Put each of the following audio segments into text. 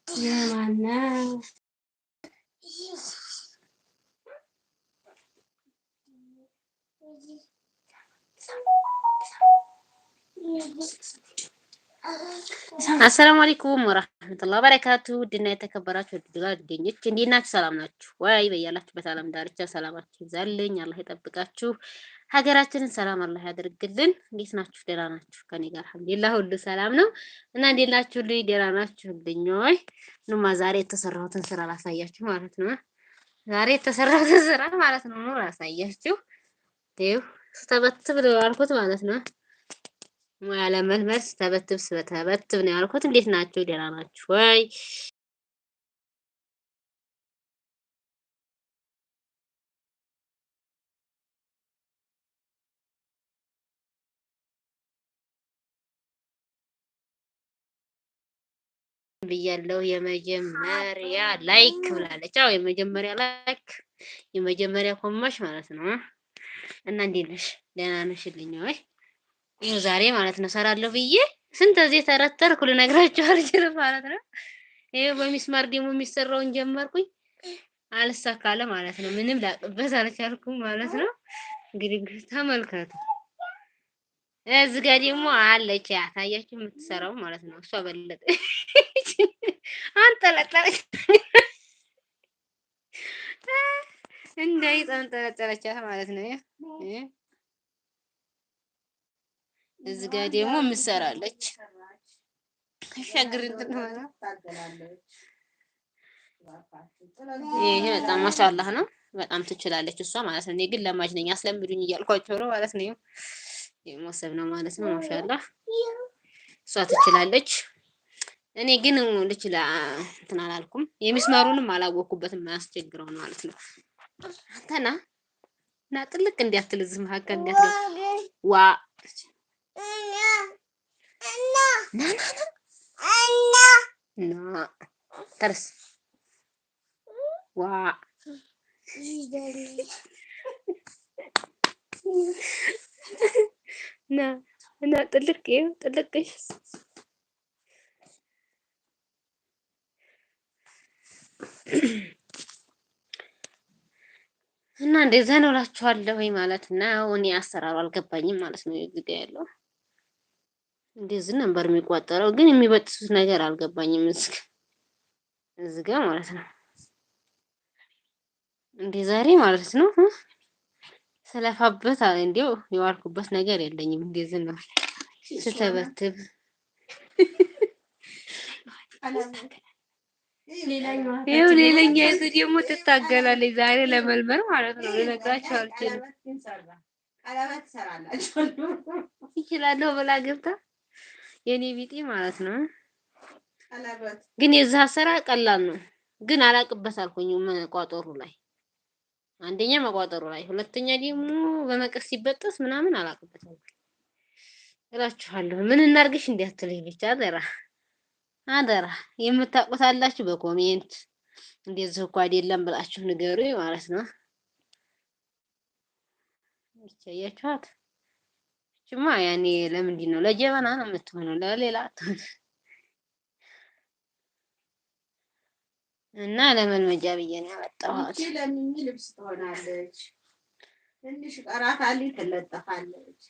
የማነው? አሰላሙ አለይኩም ወራህመቱላሂ ወበረካቱ። ውድና የተከበራችሁ ውድ ጓደኞች እንዴት ናችሁ? ሰላም ናችሁ ወይ? በያላችሁበት ዓለም ዳርቻ ሰላማችሁ ይብዛልኝ፣ አላህ ይጠብቃችሁ፣ ሀገራችንን ሰላም አላህ ያደርግልን። እንዴት ናችሁ? ደህና ናችሁ? ከኔ ጋር አልሐምዱሊላህ ሁሉ ሰላም ነው እና እንዴት ናችሁልኝ? ደህና ናችሁልኝ ወይ? ኑማ ዛሬ የተሰራሁትን ስራ ላሳያችሁ ማለት ነው። ዛሬ የተሰራሁትን ስራ ማለት ነው ኑ ላሳያችሁ። ይኸው ስተበትብ ነው ያልኩት ማለት ነው። ሙያ ለመልመድ ስተበትብ ስተበትብ ነው ያልኩት። እንዴት ናችሁ? ደህና ናችሁ ወይ? ብያለሁ። የመጀመሪያ like ብላለች። አዎ የመጀመሪያ like የመጀመሪያ ኮማሽ ማለት ነው። እና እንዴት ነሽ? ደህና ነሽልኝ ወይ? ይኸው ዛሬ ማለት ነው ሰራለሁ ብዬ ስንት እዚህ ተረተርኩ ልነግራችሁ አልችልም ማለት ነው። ይኸው በሚስማር ደግሞ የሚሰራውን ጀመርኩኝ አልሳካለ ማለት ነው። ምንም ላቅበት አልቻልኩም ማለት ነው። እንግዲህ ተመልከቱ። እዚህ ጋር ደግሞ አለች ያታያችሁ የምትሰራው ማለት ነው። እሷ በለጠ አንጠለጠለች እንዳይጥ አንጠለጠለቻት ማለት ነው። እዚህ ጋር ደግሞ የምትሰራለች ሸግር እንትን ማለት ይሄ በጣም ማሻአላህ ነው። በጣም ትችላለች እሷ ማለት ነው። እኔ ግን ለማጅ ነኝ፣ አስለምዱኝ እያልኳቸው ነው ማለት ነው። የሞሰብ ነው ማለት ነው። ማሻአላህ እሷ ትችላለች። እኔ ግን ልችላ እንትን አላልኩም። የሚስማሩንም አላወቅኩበትም። አያስቸግረው ነው ማለት ነው። አንተና ና ጥልቅ እንዲያትል እዚህ መካከል እንዲያትል ዋ ና ና ና ተርስ ዋ ና እና ጥልቅ ጥልቅ እና እንደዛ ነው እላችኋለሁ ማለት ነው። እኔ አሰራሩ አልገባኝም ማለት ነው። እዚህ ጋ ያለው እንደዚህ ነበር የሚቋጠረው፣ ግን የሚበጥሱት ነገር አልገባኝም። እዚህ ጋ ማለት ነው እንደ ዛሬ ማለት ነው ስለፋበት እንዲያው የዋልኩበት ነገር የለኝም። እንደዚህ ነው ስተበትብ ይኸው ሌላኛይቱ ደግሞ ትታገላለች ዛሬ ለመልመር ማለት ነው። ልነግራቸው አልችልም። ይችላለሁ ብላ ገብታ የኔ ቢጤ ማለት ነው። ግን የዚህ አሰራር ቀላል ነው፣ ግን አላቅበት አልኩኝ መቋጠሩ ላይ አንደኛ መቋጠሩ ላይ፣ ሁለተኛ ደግሞ በመቀስ ሲበጠስ ምናምን አላቅበት አልኩኝ እላችኋለሁ። ምን እናርግሽ እንዲያትልኝ ብቻ አደራ አደራ የምታውቁት አላችሁ በ comment እንደዚህ እኮ አይደለም ብላችሁ ንገሩ ማለት ነው። ይቻያችኋት እችማ ያኔ ለምንድን ነው ለጀበና ነው የምትሆነው፣ ለሌላ አትሆንም። እና ለመልመጃ ብዬ ነው ያመጣኋት። ይቺ ለሚሚ ልብስ ትሆናለች። ትንሽ ቀራታል፣ ትለጠፋለች።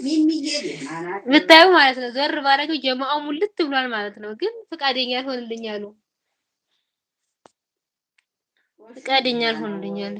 ሚሚዬ ደህና ናት። ብታዩ ማለት ነው። ዞር ባደረገው ጀማአው ሙልት ብሏል ማለት ነው። ግን ፈቃደኛ አልሆንልኝ አሉ። ፈቃደኛ አልሆንልኝ አሉ።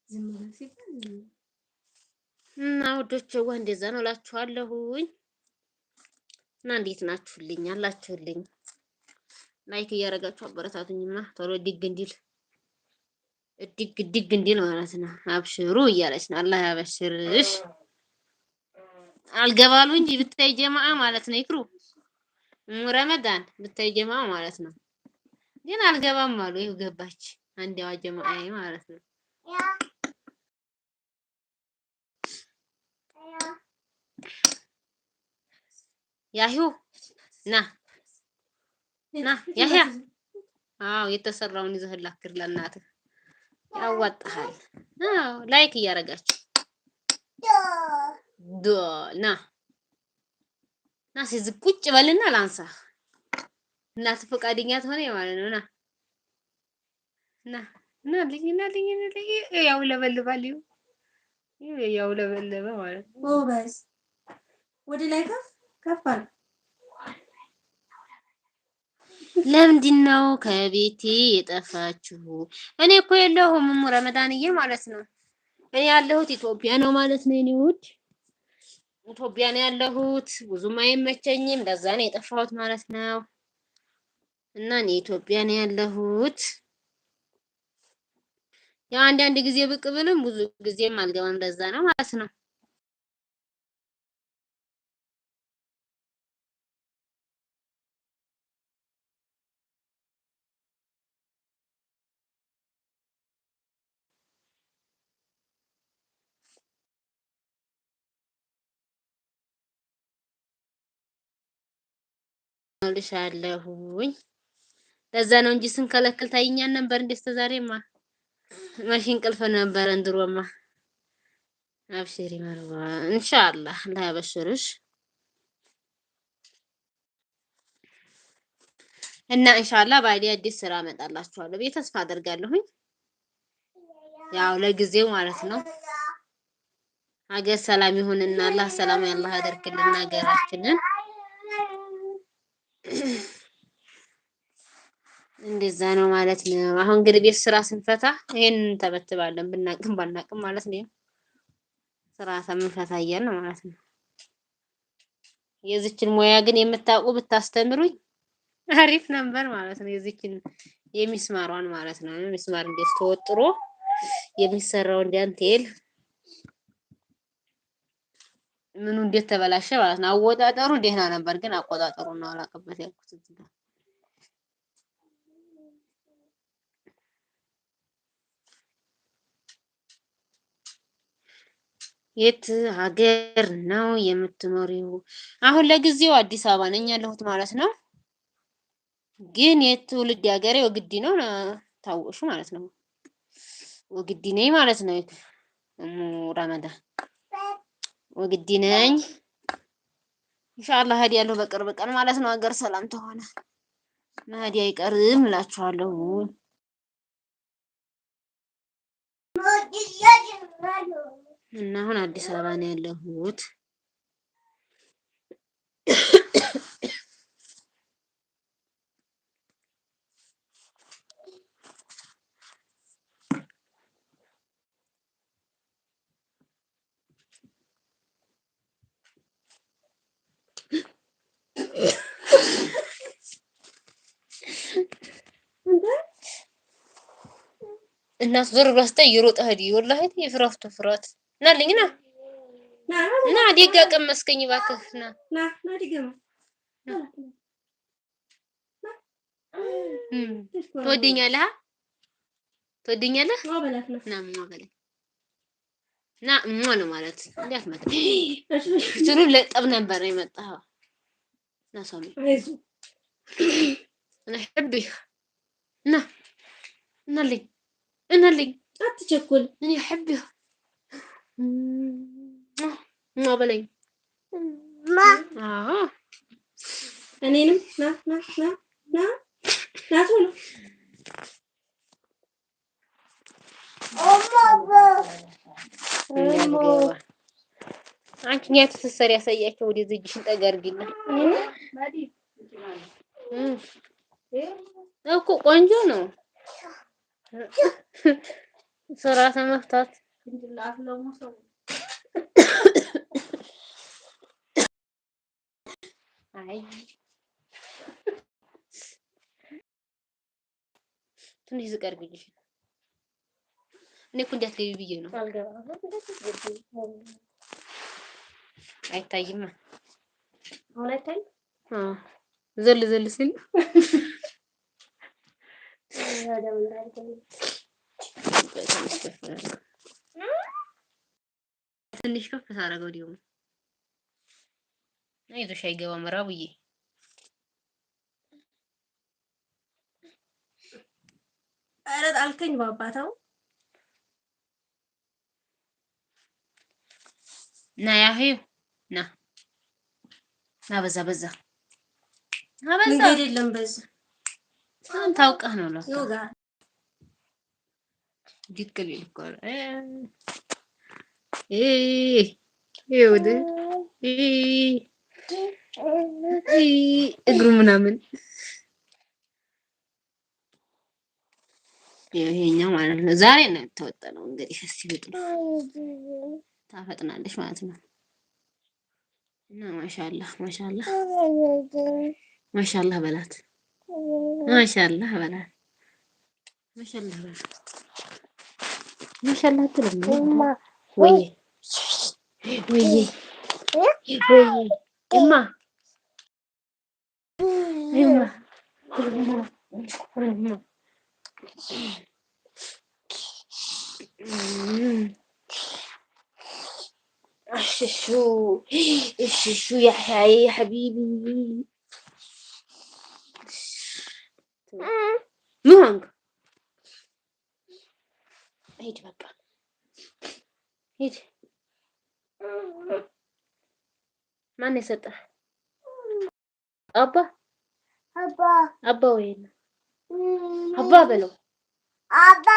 ዝም ብሎ ሲባል ዝም እና ውዶች ዋ እንደዛ ነው እላችኋለሁኝ። እና እንዴት ናችሁልኝ? አላችሁልኝ? Like እያደረጋችሁ አበረታቱኝማ ቶሎ ዲግ እንዲል ዲግ ዲግ እንዲል ማለት ነው። አብሽሩ እያለች ነው። አላህ ያበሽርሽ። አልገባሉ እንጂ ብታይ ጀማአ ማለት ነው። ይክሩ ረመዳን ብታይ ጀማአ ማለት ነው። ግን አልገባም አሉ። ይኸው ገባች አንዲያዋ ጀማአ ማለት ነው። ያሂው ና ና ያህያ፣ አዎ የተሰራውን ይዘህ ላክር ለእናትህ ያዋጣሃል። አዎ like እያደረጋችሁ ዶ ና ና ሲዝ ቁጭ በልና ላንሳ። እናትህ ፈቃደኛ ትሆነ ማለት ነው። ና ና ና ልኝ ና ልኝ ና ልኝ ያው ለበልባል ያው ለበለበ ማለት ነው። ጎበዝ ወደ ላይ ከፍ ከፍ አለ። ለምንድን ነው ከቤቴ የጠፋችሁ? እኔ እኮ የለሁም እሙ ረመዳንዬ ማለት ነው። እኔ ያለሁት ኢትዮጵያ ነው ማለት ነው። የኔ ውድ ኢትዮጵያ ነው ያለሁት። ብዙም አይመቸኝም፣ ለዛ ነው የጠፋሁት ማለት ነው። እና እኔ ኢትዮጵያ ነው ያለሁት። ያው አንዳንድ ጊዜ ብቅ ብልም ብዙ ጊዜም አልገባም፣ ለዛ ነው ማለት ነው። ልሻለሁኝ ለዛ ነው እንጂ ስንከለክል ታይኛን ነበር እንዴ? እስከ ዛሬማ መቼ እንቅልፍ ነበረን ድሮማ። አብሽሪ መርዋ ኢንሻአላህ አላህ ያበሽርሽ እና ኢንሻአላህ ባዲ አዲስ ስራ አመጣላችኋለሁ ብዬ ተስፋ አደርጋለሁኝ። ያው ለጊዜው ማለት ነው። ሀገር ሰላም ይሁንና አላህ ሰላም ያላህ ያደርግልን ሀገራችንን። እንደዛ ነው ማለት ነው። አሁን እንግዲህ ቤት ስራ ስንፈታ ይሄንን እንተበትባለን ብናቅም ባናቅም ማለት ነው። ስራ ስንፈታ እያልን ማለት ነው። የዚችን ሙያ ግን የምታውቁ ብታስተምሩኝ አሪፍ ነበር ማለት ነው። የዚችን የሚስማሯን ማለት ነው። ሚስማር እንዴት ተወጥሮ የሚሰራውን ዳንቴል ምኑ እንዴት ተበላሸ ማለት ነው። አወጣጠሩ ደህና ነበር፣ ግን አቆጣጠሩ ነው አላውቅበት ያልኩት እዚህ ጋር። የት ሀገር ነው የምትኖሪው? አሁን ለጊዜው አዲስ አበባ ነኝ ያለሁት ማለት ነው። ግን የትውልድ ሀገሬ ወግዲ ነው ታወሹ ማለት ነው። ወግዲ ነኝ ማለት ነው። እሙ ረመዳን ወግዲ ነኝ። ኢንሻአላህ ሀዲ ያለሁ በቅርብ ቀን ማለት ነው። ሀገር ሰላም ተሆነ መሄድ አይቀርም እላችኋለሁ። እና አሁን አዲስ አበባ ነው ያለሁት። እናቱ ዞር ብላ ስታይ እየሮጠ ሄደ። ወላሂ የፍራፍቱ ፍርሃት ናልኝ ና ና ዴጋ ቀመስከኝ እባክህ ና ና ና ድገማ ትወደኛለህ? ትወደኛለህ? ና ና ሟ በለኝ ና ሟ ነው ማለት እንዴት መጣ? ፊቱን ለጠብ ነበር የመጣኸው። ና ሳሚ እና ሕቢ ና እናልኝ እናልኝ አትቸኩል። እኔ ሕቢ ሟ በለኝ። አዎ እኔንም ና ና ና ና ና ቶሎ አንቺ እኛ ትስሰር ያሳያቸው ወደዚህ እጅሽን ጠጋ አድርጊና እኮ ቆንጆ ነው። ስራ ተመፍታት አይ ትንሽ ዝቅ አድርጊልሽ። እኔ እኮ እንዲያትገቢ ብዬ ነው። አይታይማ። አሁን አይታይም። ዘል ዘል ሲል ትንሽ ከፍ ሳደርገው ደግሞ አይዞሽ አይገባም። ራቡዬ ኧረ ጣልከኝ በአባታው። ና ያሄው ና ና በዛ በዛ ና በዛ መንገድ የለም በዛ ታውቀህ ነው ለካ ይወጋል። ድቅል እኮ እግሩ ምናምን ይሄኛው ማለት ነው። ዛሬ ነው የተወጠነው። እንግዲህ እስቲ ብጥ ታፈጥናለች ማለት ነው። እና ማሻአላህ ማሻአላህ ማሻአላህ በላት፣ ማሻአላህ በላት፣ ማሻአላህ በላት፣ ማሻአላህ አትልም ወይ ወይ ወይ እማ እማ እሽሹ እሽሹ ያሕያዬ ሐቢቢ ምን ሆንክ? ሂድ በቃ ሂድ። ማን የሰጠህ? አባ አባ ወይ አባ በለው አባ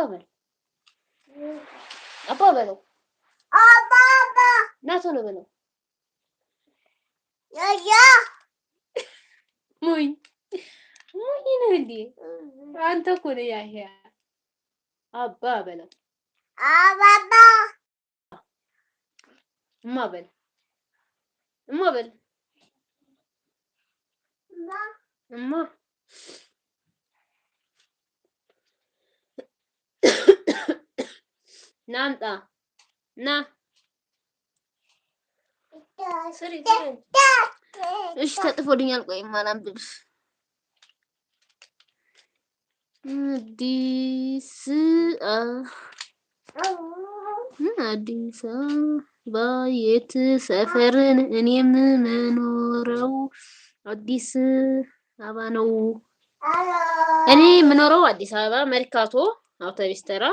በለው አባ በለው ና ቶሎ በለው። ሞኝ ሞኝ ነህ እንዴ አንተ? እኮ ነህ ያህያ። አባ በለው እማ በል እማ በል እማ ና አምጣ ና። እሺ ተጥፎልኛል። ቆይማ ላንብብ። አዲስ አዲስ አበባ የት ሰፈርን? እኔም መኖረው አዲስ አበባ ነው። እኔ የምኖረው አዲስ አበባ መርካቶ አውቶቢስ ተራ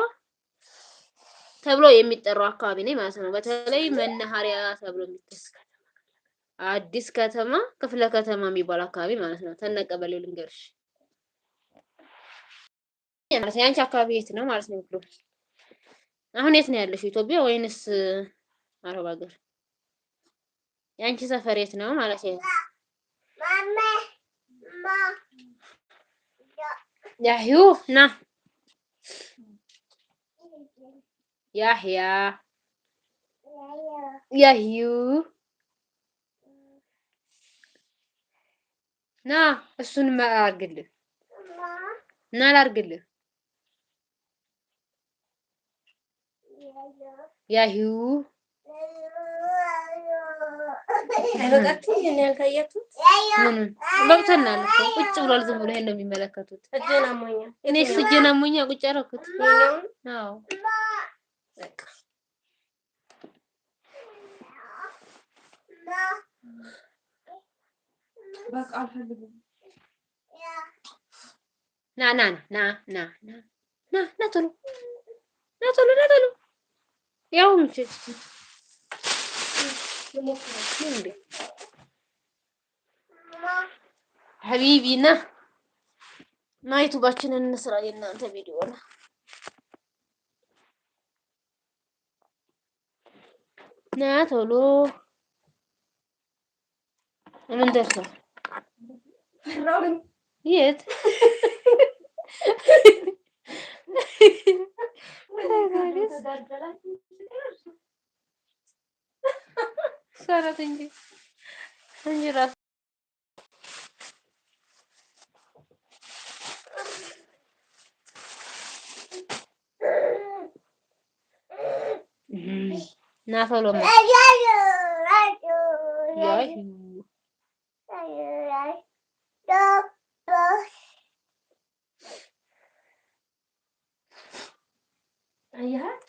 ተብሎ የሚጠራው አካባቢ ነኝ ማለት ነው። በተለይ መናኸሪያ ተብሎ የሚጠራው አዲስ ከተማ ክፍለ ከተማ የሚባል አካባቢ ማለት ነው። ተነቀበሌው ልንገርሽ ማለት ነው። የአንቺ አካባቢ የት ነው ማለት ነው? ብሎ አሁን የት ነው ያለሽው? ኢትዮጵያ ወይንስ አረብ ሀገር? የአንቺ ሰፈር የት ነው ማለት ነው? ያህዩ ና ያህያ ያህዩ ና እሱን አድርግልህ ና ላድርግልህ። ያህዩ አይበቃችሁም? ይሄን ያህል ካያችሁት ምኑን በቅቶናል እኮ ቁጭ ብሏል። ዝም ብሎ ይሄን ነው የሚመለከቱት። እጄን አሞኛል። እኔ እጄን አሞኛል ቁጭ አደረኩት። ይኸኛውን አዎ በቃ በቃ አልፈልግም። ና ና ና ና ና ና ና ቶሎ ና ቶሎ ና ቶሎ ያው እንዴ ሐቢቢ ና ና ዩቱባችንን እንስራ። የእናንተ ቪዲዮ ነው። ና ቶሎ ምን ደርሰው የት ናት እንጂ ራሱ ና ቶሎ አየሃት፣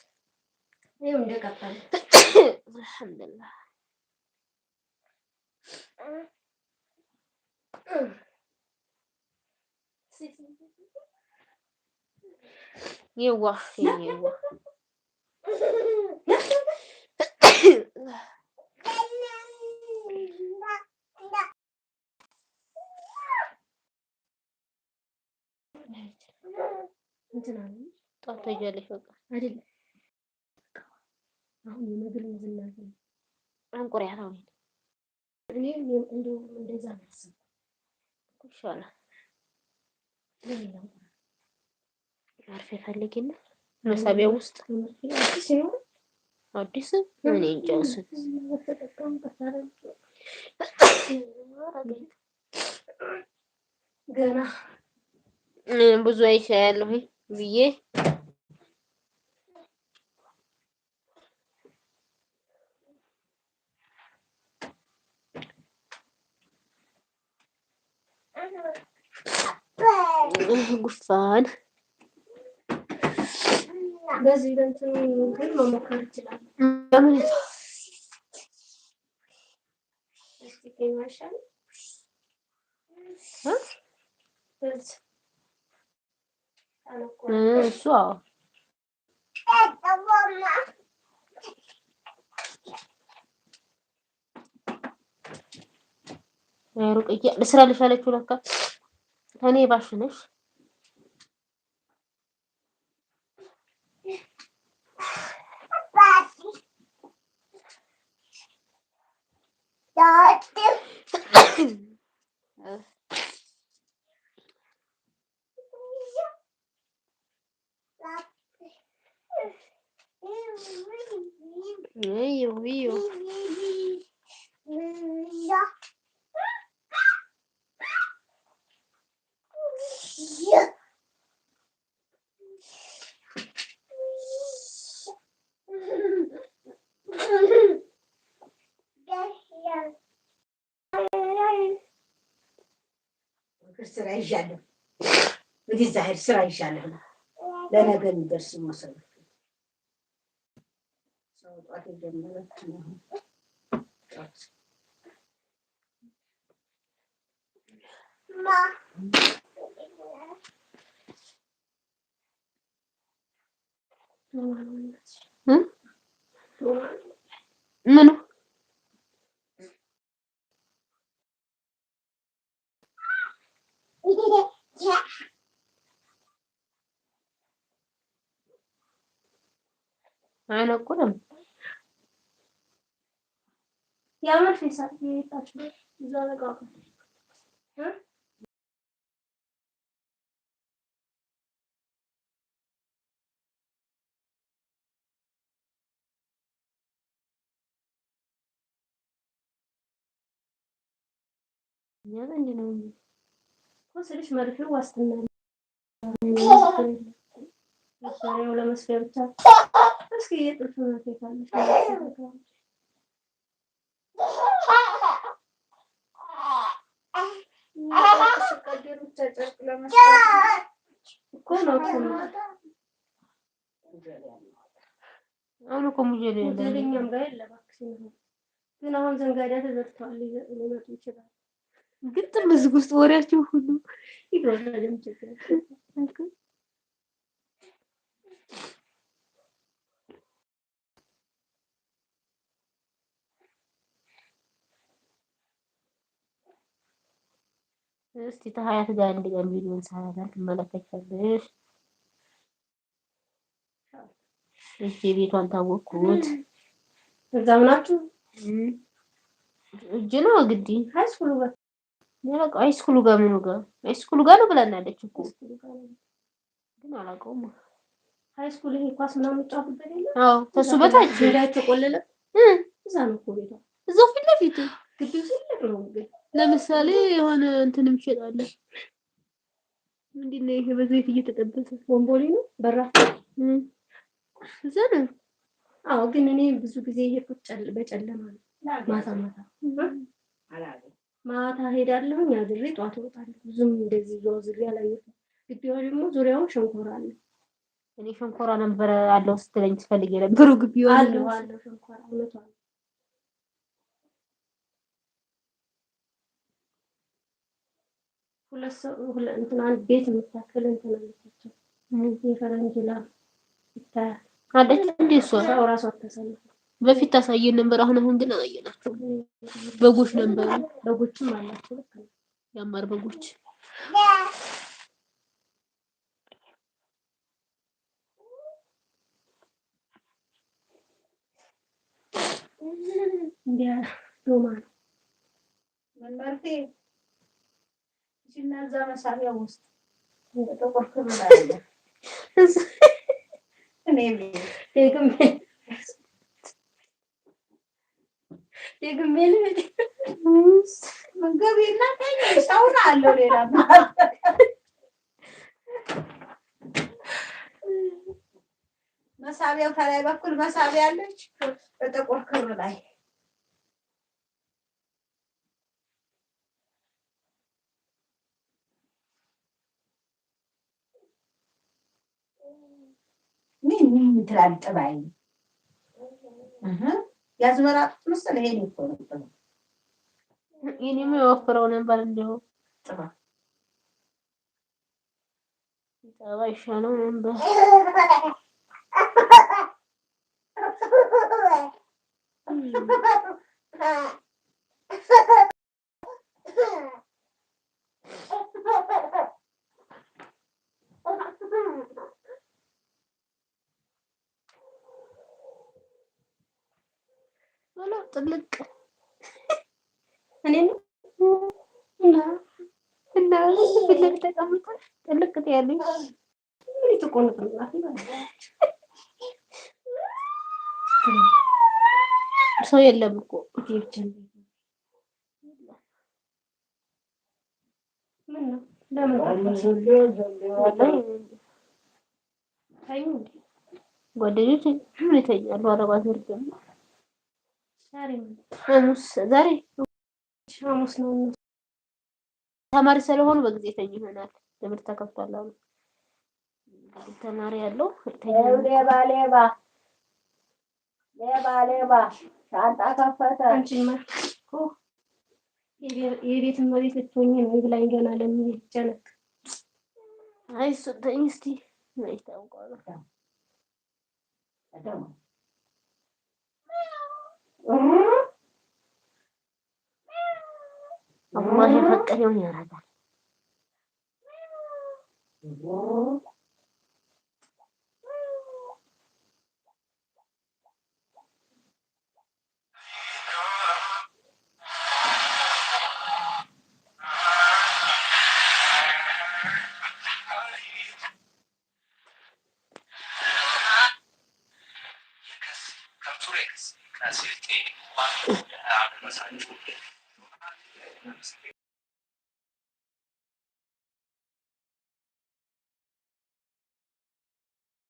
ይኸው እንደቀጠለ አልሐምዱሊላህ። የዋህ የዋህ ጧት ትሄጃለሽ። በቃ አይደለም አሁን የመግል ዝናብ አንቁሪያት አሁን እኔ እንደው እንደዛ ነው ያሰብኩት ይሻላል። መርፌ ፈልጊና መሳቢያ ውስጥ አዲስ እኔ እንጃ እሱን ገና ብዙ አይሻያለሁ ብዬ ጉፋን በዚህ በእንትኑ ግን መሞከር ይችላል። በምን እሱ አዎ ሩቅያ ልስራልሽ አለችው። ለካ ከእኔ ባሽ ነሽ። እዩ ስራ ይዣለሁ። ወደዛ ሂድ፣ ስራ ይዣለሁ። ለነገ የሚደርስ መሰለኝ። ሰው ጧት የጀመረ ምኑ አይነቁልም። ስልሽ መርፌው ዋስትና መሳሪያው ለመስፊያ ብቻ። እስኪ የጥልፍ መርፌ ካለሽ እኮ ነው እኮ ነው። አሁን እኮ ሙጀሌ ሙጀሌኛም ጋር የለ እባክሽ። ግን አሁን ዘንጋዳ ተዘግተዋል፣ ሊመጡ ይችላል። ግጥም እዚህ ውስጥ ወሬያችሁ ሁሉ ይጎዳል። ችግር እስቲ ተሀያት ጋር አንድ ቀን ቪዲዮ እንሰራለን፣ ትመለከቻለሽ። እሺ ቤቷን ታወቅኩት። እዛው ናችሁ? እጅ ነው ግዲ high school ኡ ጋር high school ኡ ጋር ምኑ ጋር high school ኡ ጋር ነው ብላናለች እኮ ግን አላውቀውም። high school ይሄ ኳስ ምናምን የሚጫወቱበት የለም? አዎ ከሱ በታች ሜዳ የተቆለለ እዛ ነው እኮ ቤቷ። እዛው ፊት ለፊት ግቢው ትልቅ ነው ግን ለምሳሌ የሆነ እንትን የሚሸጥ ምንድን ነው ይሄ በዘይት እየተጠበሰ ቦምቦሊ ነው በራፍ እዛ ነው። አዎ፣ ግን እኔ ብዙ ጊዜ የሄድኩት በጨለማ ነው። ማታ ማታ ማታ ሄዳለሁኝ አድሬ ጠዋት እወጣለሁ። ብዙም እንደዚህ ዞር አላየሁትም። ግቢዋ ደግሞ ዙሪያውን ሸንኮራ አለ። እኔ ሸንኮራ ነበረ አለው ስትለኝ ትፈልግ የነበረው ግቢዋ አለው አለው ሸንኮራ እውነቷን ነው። ሁለት ሰው እንትን አንድ ቤት የምታክል እንትን አለቻቸው። የፈረንጅ ላም ይታያል አለች እንዴ እሷ ሰው እራሱ አታሳልፍም። በፊት ታሳየን ነበር። አሁን አሁን ግን አላየናቸውም። በጎች ነበሩ፣ በጎችም አላቸው። ልክ ነው። ያማር በጎች። እንዲያ ዶማ ነው። ምን መርፌ እዚህና እዛ መሳቢያ ውስጥ ጥቁር ክር አለ። እኔ ደግሜ ደግሜ ልሂድ። ምግብ ተኝ ሰውን አለው ሌላ መሳቢያው ከላይ በኩል መሳቢያ አለች በጥቁር ክር ላይ ምን ምን ትላለህ? ጥባይ የአዝመራ ጡት መሰለህ። ይሄን እኮ ነው ጥባ የእኔማ የወፍረው ነበር እንዲሁ ጥባ ጠባ ይሻለው ነበር። ጥልቅ እኔ ነው እና እና ፊት ለፊት ተቀምጠሽ ጥልቅ ትያለሽ። ምን የተቆነጠላት ሰው የለም እኮ ምን ነው ለምን ታዩ እንዴ? ጓደኞች ምን ይተኛሉ? አረብ ደግሞ ዛሬ ምን ሐሙስ ዛሬ ሐሙስ ነው። ተማሪ ስለሆኑ በጊዜ ተኙ ይሆናል። ትምህርት ተከፍቷል አሉ። እንግዲህ ተማሪ ያለው ሌባ ሌባ ሌባ ሌባ ሻንጣ ከፈተ። አንቺማ እኮ የቤት እመቤት ልትሆኚ ነው። ይብላኝ ገና ለሚሄድ ጨነቅ። አይ እሱን ተኝ እስኪ መች ታውቀው አላህ የፈቀደውን ያደርጋል።